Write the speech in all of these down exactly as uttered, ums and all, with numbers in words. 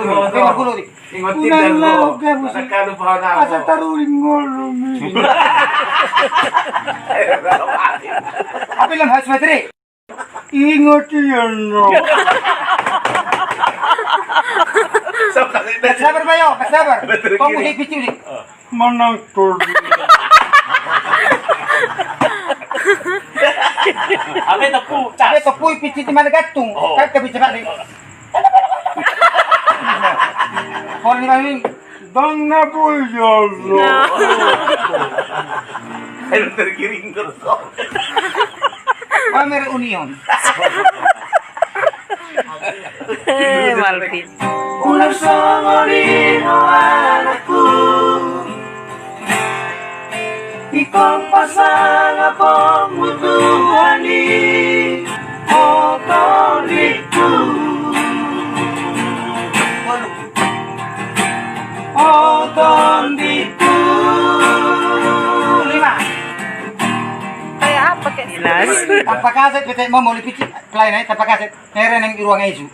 Oke, margulu di. Ingot. Unang tindak lauk lo. Gabus. Asa taruling ngolumi. Apa bilang harus materi? Ingot ian no. Sabar, Bayo, sabar. Kau musik piculi. Manang tol. Apa tepu? Apa tepu piculi mana gantung? Oh. Kan bisa balik. Kau ni kami. Dang na boi jolo. Nah. Ayo tergiring terus. Pamer union. Eh, Malvin. Ulang songon i do anakku. Ingkon pasangapon mu Tuhan i, o tondingku. O tondingku. Lima. Kayak apa, kayak Dinas. Tanpa kaset, bete mau, mau lipicik, lain aja, tanpa kaset. Nere neng i ruang I C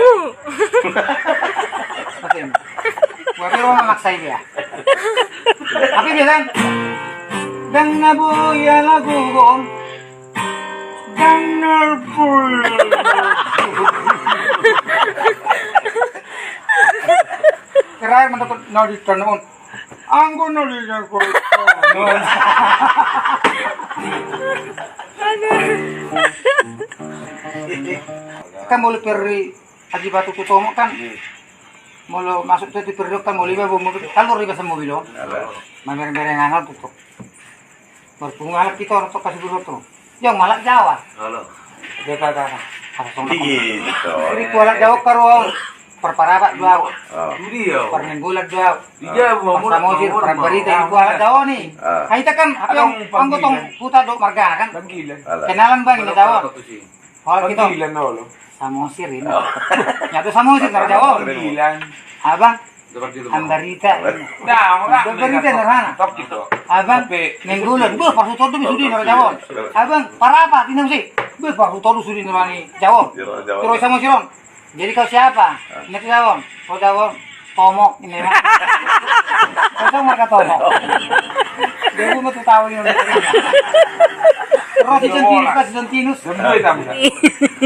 U. Tapi, gua kira mau maksa ini ya. Tapi biasa, dang na boi ala gugon. Dang na boi. Terakhir mendapat nol di tanaman. Anggo na liga ko. Kan molo perri Aji Batu tu Tomok kan. Hmm. Molo masuk tu, tu perri kan molo iba baen mobil, kan lori basa mobil on. Ala. Mamereng-mereng anal tu. Marpungu halak hita on tu kasih guru tu. Jong halak Jawa. Halo. Dia kata, apa song. Iya, betul. Jadi tu halak Jawa karo Parparapat do au. Oh. Parnenggolan do au. Iya, Parsamosir, Parbarita, i do halak Jawa ni. Ah. Hita kan, anggo tong huta do marga kan. Panggilan. Kenalan bang, ini Jawa. Halak hita. Panggilan dulu. Samosir ini. Oh. Nyatu Samosir, halak Jawa. Panggilan. Abang. Ambarita. Nah, Ambarita, nah, sana. Abang, Nenggolan. Beuh, pasu todu sude na Jawa. Abang, Parapat, ini mesti. Beuh, pasu todu sude na Jawa. Jawa. Terus Samosir on. Jadi kau siapa? Hah? Ingat kau, Jawa. Kau Jawa, Tomok ini. Kau tahu mereka Tomok? Dia pun betul tahu ini. Terus Jontinus, kasih Jontinus. Semua itu.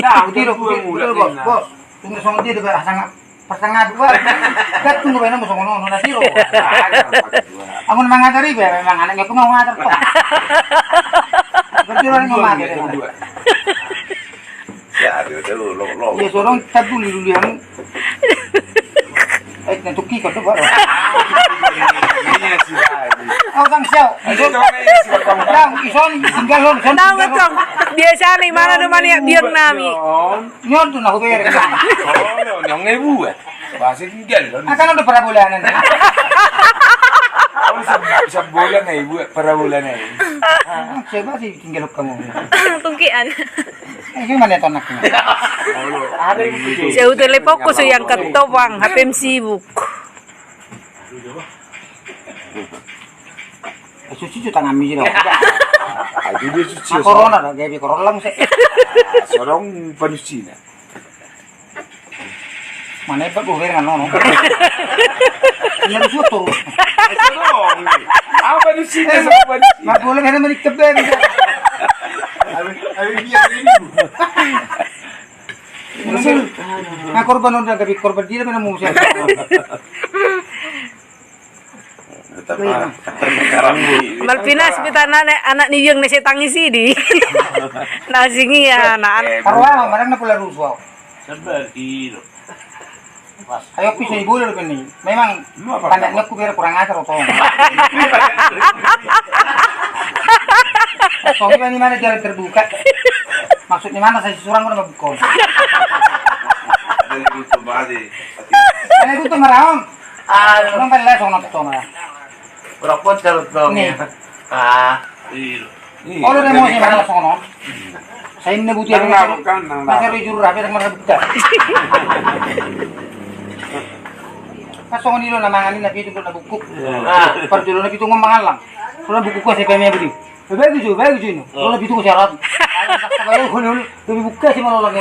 Nah, betul, betul, bos, bos. Tunggu sama dia, dia sangat pertengah dua. Kan tunggu bae na songon on, na siro. Amun mangajar iba, memang anaknya pun mau ngajar kok. Berarti orang mau ngajar. Ya, dia udah lu, lu, lu. Dia sorong tak dulu, dulu yang. Eh, nanti kita coba. Iya, sih, iya. Oh, Bang Siau. Ayo, ison, coba, iya, sih, Bang. Bang, ison, tinggal, ison, tinggal. Tahu, betul. Biasa nih, mana rumahnya biar nami. Nyon tu na hubere. Oh, nyon ngai buat. Bahasa tinggal kan. Akan ada parabolanan. Oh, bisa, bisa bola ngai buat parabolanan. Ah, coba sih tinggal kamu. Tungkian. Eh, gimana tuh anaknya? Ada yang begitu. Saya udah lepok ku yang ketopang, H P M sibuk. Eh, cuci, cuci tangan mi, dong. Ah, itu dia cuci, corona dah, gabe corona lang, se. Ah, sorong panusi na. Mana hebat gue, kan, nono. Iya, lu foto. Eh, sorong. Apa panusi na, eh, sama panusi? Nggak boleh, karena menikah, Ben. Habis, habis dia ini. Nah, korban udah, tapi korban dia mana mau siapa? Malvinas, pita anak, anak ni biang na sai tangis i di. Na asing ia, na an. Arwah, marang na pula rusuh. Sabar, gilo. Ayo, pisau i bola rupani. Memang pandaknya aku biar kurang ajar, otong. Otong, ini mana jalan terbuka? Maksudnya mana saya surang udah buka? Dari itu mati. Dari itu maraon. Ah, orang pada langsung nonton, ah. Rokok terus dong, ya. Ah, iya. Kalau dia mau sih, mana songon on? Saya ini butuh apa? Masa lu juru rapi sama buka. Pas songon i do na mangan i, na pitu, na bukuk. Ah. Parjolo na pitu ngomong mangan lang. Kalau bukuk gua saya pemnya beli. Bagus, bagus ini. Kalau na pitu gua syarat. Kalau lebih buka sih malah lagi.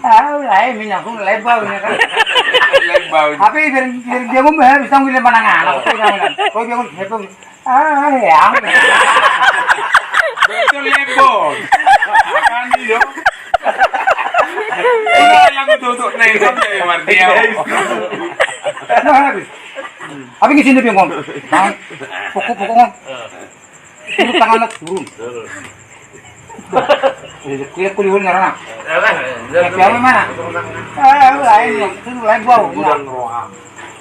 Ah, lae, minyak pun lae bau ini kan. Lae bau. Tapi biar, biar dia ngomong habis tanggung dia mana ngana. Tapi jangan. Kau dia ngomong, "Ah, ya." Betul, lae bau. Makan dia. Udah, yang tutup nih, kan dia, Mardiau. Nah, habis. Habis di sini dia ngomong. Nah, pokok-pokok ngomong. Turun tangan, turun. Iya, kuliah, kuliah, kuliah, nah. Tapi apa mana? Ah, lain, itu lain bau. Gudang roham.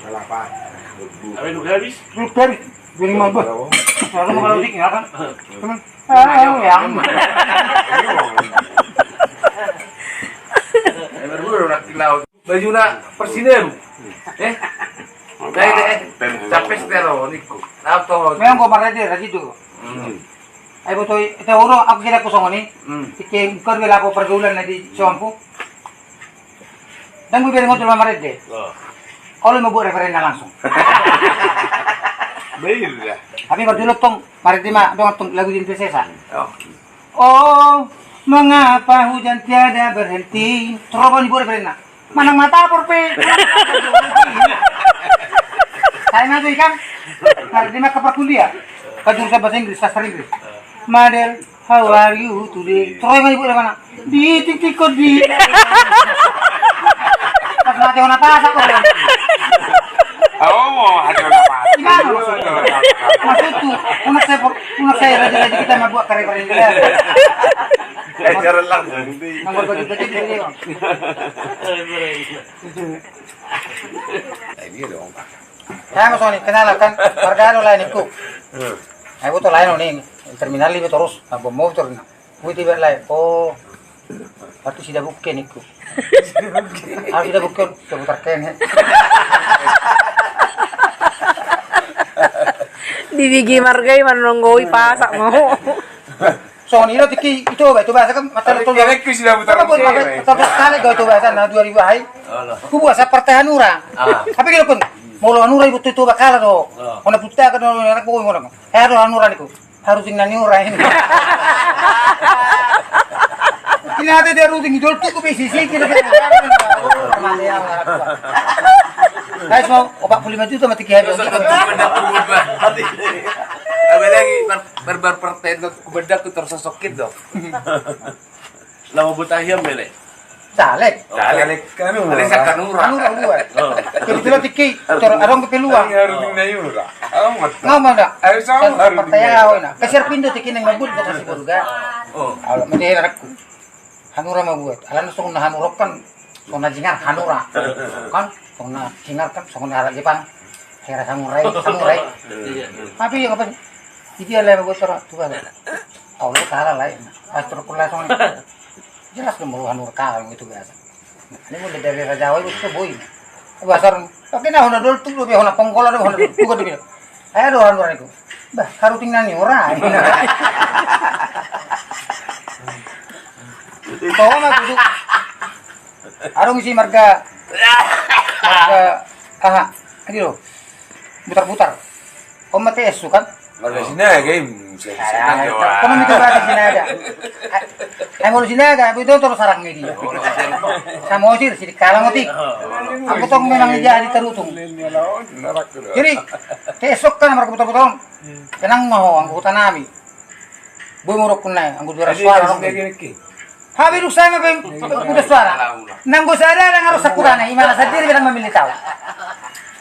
Kelapa. Habis, habis. Belum habis. Dua lima, bah. Kalau mau kalau dikit, ya kan? Cuman, ah, yang. Berburu, nak di laut. Bajuna Persineru. Eh? Dai, dai, eh. Capes tero, ningku. Laut to. Memang gua marah dia, tadi tu. Hmm. Ai boto i, ita oro, aku kira ku songon i. Hmm. Ike, bukan dia lapo pergaulan na di sompu. Dan gue bilang ngocol sama Redde. Oh. Kalau mau buat referennya langsung. Baik, ya. Tapi baru dulu tong, Maredi ma, dong tong lagu di Prinsesa. Oh. Oh, mengapa hujan tiada berhenti? Terobon ibu referenna. Manang mata porpe. Saya nanti kan, Maredi ma ke perkuliah. Ke jurusan bahasa Inggris, sastra Inggris. Madel, how are you today? Terobon ibu referenna. Di titik kodi. Pas mati hona pasak ko. Oh, mau hati hona pasak. Gimana maksudnya? Maksudku, unak saya, unak saya rajin-rajin kita membuat karya-karya ini. Ajaran langsung. Nomor bagi-bagi di sini, Bang. Ini dong, Pak. Saya mau soalnya kenal kan, marga do lae ningku. Ayo, betul lain nih, terminal ini terus, apa motor nih. Gue tiba lain, oh, waktu sudah buka ningku. Aku sudah buka, coba terkene. Di bigi marga i manonggoi pasak mau. Songon i do tingki i Toba, i Toba kan mata Toba. Kira-kira sudah putar. Apa buat pakai Toba sekali kau Toba sana dua ribu hai. Ku buat sa partai Hanura. Tapi kira pun molo Hanura ibu tu Toba kalah do. Kona puta kan anak boi kona. Eh, do Hanura ningku. Haru ting na niura i. Kira ate dia haru ting idol tu ku besi sih kira kira. Guys, mau opat puluh lima juta mati kiai. Apalagi bar bar pertendot. Kubeda ku tersosokit do. Laho buat ahian mele. Caleg. Caleg. Caleg Hanura. Hanura buat. Jadi tu tingki, tor adong kepeluang. Ngomong dah. Ayo sama. Partai au na. Kasiar pindo tingki nang mabut kata si Boruga. Kalau mending anakku. Hanura ma buat. Alana songon na Hanura kan, songon na jingar Hanura. Kan, songon na jingar kan, songon na halak Jepang. Hera samurai, samurai. Tapi yang apa? Dia lah buat orang tua. Tahu lu kalah lah. Pas terus kuliah songon. Jelas dong, molo Hanura kalah gitu biasa. Ini mulai dari Raja Wai itu boi. Bahasa orang, tapi na hona dol tu, hona pongkola, hona dol tu, kan dia. Ayo do Hanura ningku. Bah, haru ting na niura. Bawa ma tutu. Haru misi marga. Marga. Aha. Adi do. Butar-butar. Om mate esu kan? Marga Sinaga i. Kono mite marga Sinaga. Ai molo Sinaga, betul terus sarang media. Samosir, sidik kalang otik. Aku tong memang jadi terutung. Jadi, esok kan marga butar-butar. Tenang ma ho, anggo huta nami. Boi muruk kunai, anggo dua ratus suara. Habis duk saya ngapain? Udah suara. Nanggo sadar nang harus sakutana, imana sadiri bilang memilih tahu.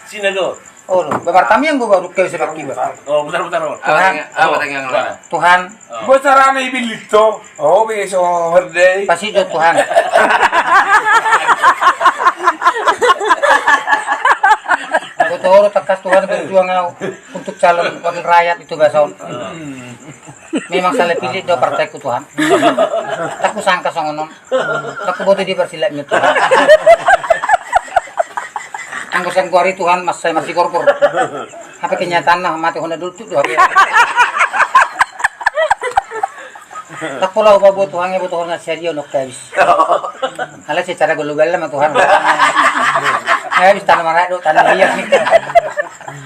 Sini do. Oh, ba martamiang do baru kau sebab kiba. Oh, bentar, bentar, bentar. Tuhan. Apa tanya, apa tanya? Tuhan. Oh. Bocor aneh ibilito. Oh, beso herde. Pasti jo Tuhan. Betul, tekas Tuhan berjuang au untuk calon wakil rakyat itu, Bason. Hmm. Memang salah pilih do partaiku, Tuhan. Ndang kusangka songon on. Ndang kuboto di persilat ni, Tuhan. Anggo sian goari, Tuhan, mansai marsigorgor. Hape kenyataanna mate hona dulu tu do hape. Ndang pola hupaboa, Tuhan, nge boto hona sadia on habis. Alai secara global ma, Tuhan. Habis tano marayak do, tano liat.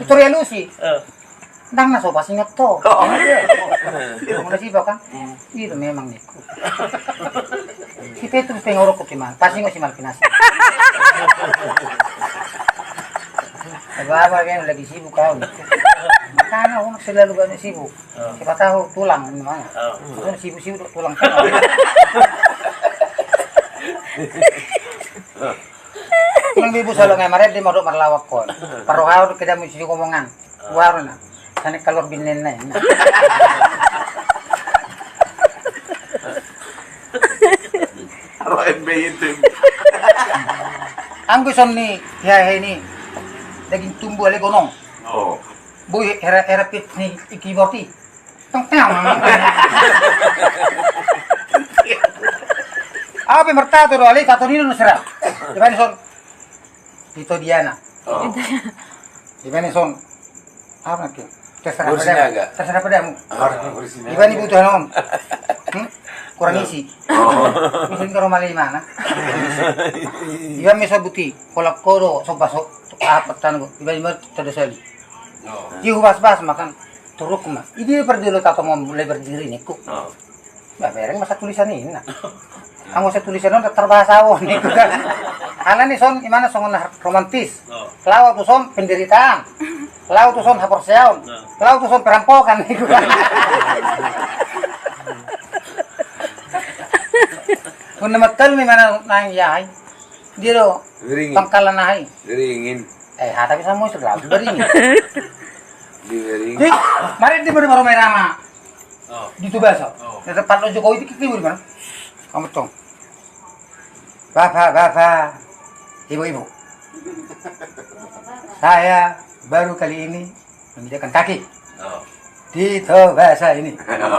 Itu realusi. Ndang na so pasingot ho. Oh. Mula si Bakan. Hmm. Itu memang ningku. Si Petrus pe ngorok ku timan. Pasingot si Malvinas. Apa-apa kan lagi sibuk kau. Makanya aku selalu banyak sibuk. Oh. Siapa tahu tulang memang. Oh. Aku sibuk-sibuk tulang. Tulang ibu selalu ngai maret di modok marlawak kon. Parrohau kita mesti ngomongan. Warna. Sana keluar binen na. Ro M B itu. Anggo son ni, ya, ya ini. Daging tumbuh ale gonong. Oh. Boi hera, hera pit ni iki borti. Tong tong. Apa mertato do ale tato ni no sera. Coba ni son. Ito Diana. Oh. Ibani son. Apa nangkin? Terserah padamu. Terserah padamu. Ah, ibani butuh non. Hmm? Kurang isi. Oh. Musim ke rumah lima na. Ibani so buti. Kolak kodo sopa so apa tanu. Ibani mau terdesak. Oh. Dia hubas-bas makan turuk ma. Ini perlu tato mau mulai berdiri niku. Oh. Ba bereng masa tulisan i na. Anggo sai tulisan on tarbahasa on, gitu kan. Alani son imana songon romantis. Oh. Laho tu son penderitaan. Laho tu son haporseaon. Oh. Laho tu son perampokan, gitu kan. Pun nama telu imana nang yahai. Dia do. Beringin. Pangkalan nahai. Beringin. Eh, ha, tapi sama musuh lah, beringin. Di beringin. Di, mari di baru-baru main nama. Oh. Di Tubaso. Oh. Di tempat lo Jokowi itu kiki bagaimana? Kamu tong. Bapak, bapak, ibu-ibu. Saya baru kali ini menginjakkan kaki. Oh. Di Tubaso ini. Oh.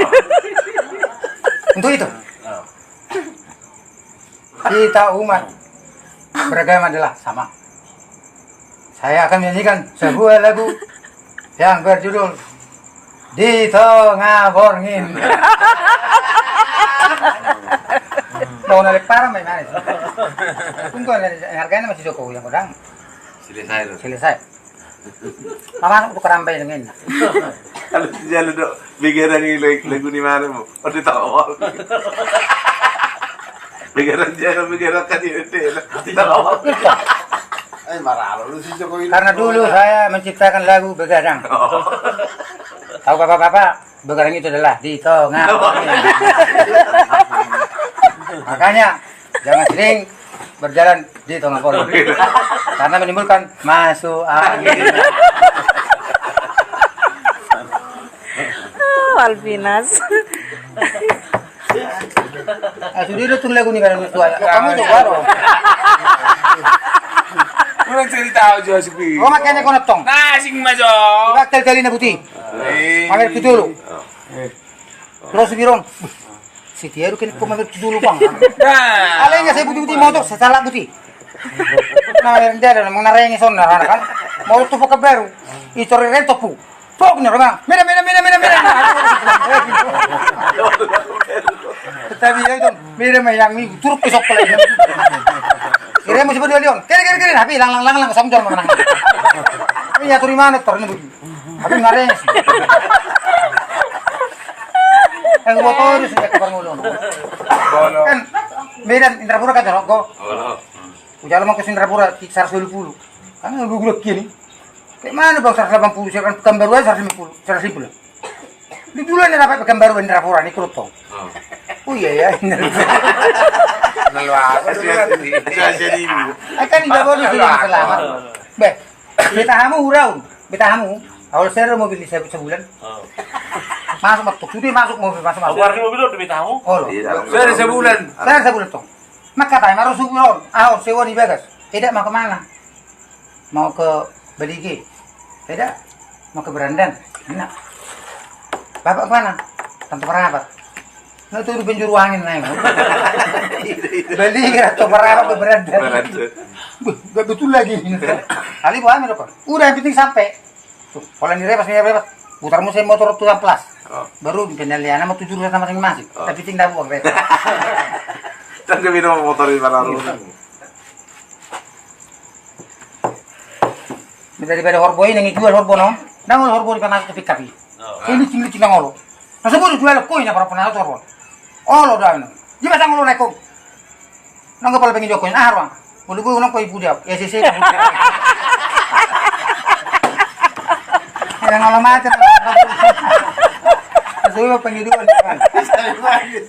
Untuk itu. Oh. Kita umat beragama adalah sama. Saya akan menyanyikan sebuah lagu yang berjudul Di Tonga Borngin. Mau nalik parah main manis. Tunggu, harganya masih Jokowi yang kodang. Selesai lo. Selesai. Pamasuk tu karamba i dengan. Kalau sijalo do begadang i lagu ni mana mu? Oh, di tawal. Begadang jago, begadang kan di hotel. Di tawal. Eh, marah lo si Jokowi. Karena dulu saya menciptakan lagu Begadang. Oh. Tahu bapak-bapak? Begadang itu adalah di tonga. Makanya jangan sering berjalan di tonga pohon. Karena menimbulkan masuk angin. Malvinas. Ah, sudah itu tuh lagu nih barang suara. Kamu tuh baru. Kurang cerita aja sih. Oh, makanya kau netong. Nah, sing majo. Bakal kali na buti. Mamer tu dulu. Terus biron. Setia rukin ko mamer tu dulu bang. Nah. Alai nggak saya buti-buti motor, saya salah buti. Nah, yang dia ada mau narengi son, nah, kan. Motor tu pakai baru. Itu rento pu. Pok ni orang. Mira, mira, mira, mira, mira. Tapi ya itu, mira mah yang ini turuk ke sok lagi. Kira mau sebut dua lion. Kira, kira, kira. Tapi lang, lang, lang, lang. Sama jual menang. Ini atur di mana? Tor ini. Aku ngareng. Eh, gua tahu dia sudah ke Parngolo. Kan Medan Indrapura kan jorok go. Ujalan mau ke Indrapura seratus dua puluh. Kan lu gulak gini. Kayak mana bang seratus delapan puluh, sekarang Pekanbaru aja seratus lima puluh, seratus lima puluh. Di bulan yang dapat Pekanbaru Indrapura nih kerutong. Oh iya ya. Nah, lu apa tuh? Kan tidak boleh sih yang selamat. Beh, kita hamu uraun. Beta hamu, awal seri mobil di se-, sebulan. Oh. Masuk, masuk, sudah masuk mobil, masuk, masuk. Aku arti mobil udah beta hamu? Oh, lo. Iya, seri sebulan. Seri sebulan tong. Maka tanya, harus sebulan. Ah, sewa di bagas. Tidak, mau kemana? Mau ke Balige. Tidak, mau ke Berandan. Enak. Bapak kemana? Tantu Perapat. Nah, itu di penjuru angin naik. Beli kira tuh Perapat ke Berandan. Berandan. Buh, gak betul lagi. Kali buah ambil apa? Udah, yang penting sampai. Tuh, kalau ini rebas, ini rebas. Putar musim motor tuh amplas. Oh. Baru pindah liana mau tujuh rasa masing-masing. Oh. Tapi tinggal buang rebas. Dan dia minum motor di mana lu? Daripada horbo ini, jual horbo no. Nang horbo di panas tapi kapi. Oh. Ini cing-cing nang olo. Nah, sebut jual koi na para pernah horbo. Olo dah. Dia pasang olo naik kok. Nang kepala pengen jokoi, ah, ruang. Bulu-bulu nang koi budak. Ya, sisi. Yang kalau mati. Sudah pengen dua.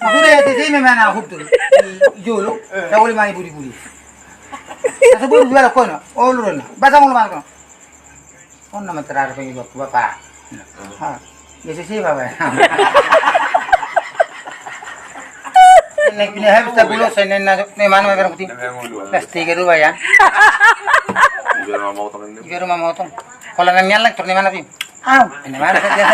Sudah ya, sisi memang aku tuh. Jolo. Saya boleh main budi-budi. Nah, sebut jual koi na. Olo na. Pasang olo mana? Oh, nama terakhir pengen waktu bapak. Ha, ya, sisi, bapak. Ini punya habis tak bulo, saya nena, ini mana, Mas Berang Putih? Kelas tiga dulu, ya. Biar mau motong ini. Biar mau motong. Kalau nang nyalek, terus ini mana, Pim? Au, ini mana saja?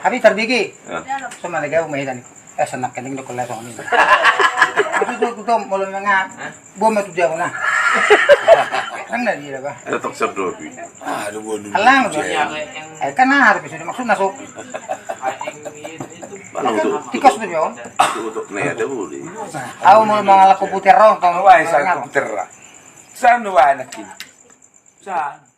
Habis terbigi. Ya. Sama lagi, aku mahidan. Eh, senang kening do kola song ni. Itu tuh, tuh, tuh, molo menga-, bom itu dia, nah. Kan dari dia, bah. Ada tok sab dobi. Ah, ada buah dulu. Alang, tuh. Eh, kan nah, harus sudah maksud masuk. Mana untuk? Tikus tuh, Jon. Untuk, untuk, nih, ada boleh. Aku mau mengalak komputer, Ron, tau. Wah, saya komputer, lah. Sana, wah, anak ini. Sana.